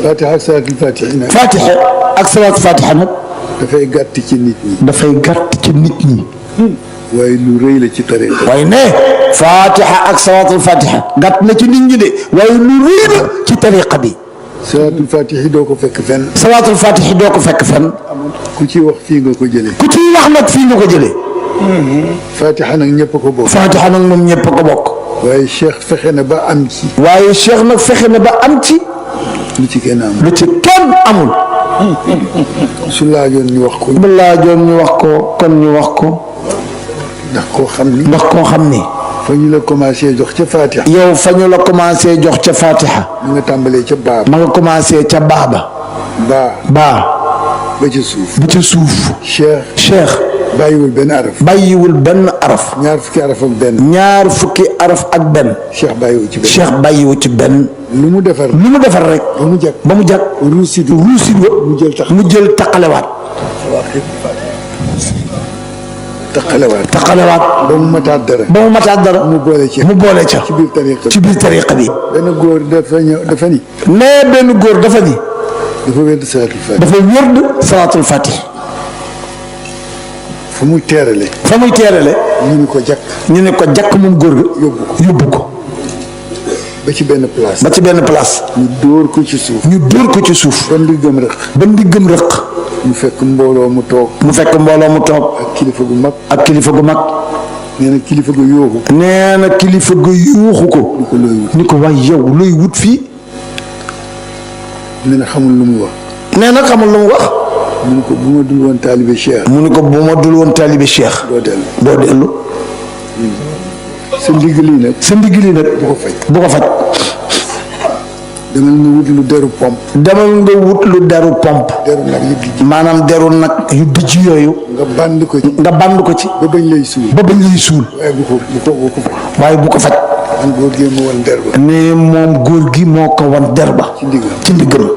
fatiha ak salaatul fatiha. fatiha ak salaatul fatiha nag. dafay gàtt ci nit ñi. dafay gàtt ci nit ñi. waaye lu rëy la ci tariqa. waaye ne fatiha ak salaatul fatiha gàtt na ci nit ñi de waaye lu rëy la ci tariqa bi. salaatul fatiha doo ko fekk fenn. salaatul fatiha doo ko fekk fenn. ku ci wax fii nga ko jëlee. ku ci wax nag fii nga ko jëlee. fatiha nag ñëpp ko bokk. fatiha nag moom ñëpp ko bokk. waaye Cheikh fexe na ba am ci. waaye Cheikh nag fexe na ba am ci. lu ci kenn amul. lu ci kenn amul. su laajoon ñu wax ko. bu laajoon ñu wax ko kon ñu wax ko. ndax koo xam ni. ndax koo xam ni. fa ñu la commencé jox ca fatiha. yow fa ñu la commencé jox ca fatiha. ma nga tàmbalee ca baa. ma nga commencé ca baaba. baa. ba ca suuf. ba ca suuf. Cheikh. bàyyiwul benn araf. bàyyiwul benn araf. ñaar fukki araf ak benn. ñaar fukki araf ak benn. Cheikh bàyyiwu ci benn. Cheikh bàyyiwu ci benn. lu mu defar. rek. ba mu jag. ruusit wa. mu jël taqalewaat. taqalewaat. ba mu mataat dara. mu boole ca. ci biir tariqa bi. benn góor dafa ni. benn góor dafa ni. dafa wérd salaatul fatih. dafa wérd salaatul fatih. fa muy teerale. ñu ni ko jàkk moom góor ga. yóbbu ko. ba ci benn place. ñu dóor ko ci suuf. ba ndiggam rëq. mu fekk mbooloo mu toog. ak kilifa gu mag. nee na kilifa ga yuuxu ko. ni ko waay yow looy wut fii. nee na xamul lu mu wax. mu ne ko bu ma dul woon taalibe Cheikh. doo dellu. sa ndigg lii nag. bu ko faj. demal nga wut lu deru pomp. maanaam deru nag yu dijj yooyu. nga band ko ci. ba bañ lay suul. waaye bu ko faj. man góor gi moo wan der ba. ne moom góor gi moo ko wan der ba. ci ndiggam.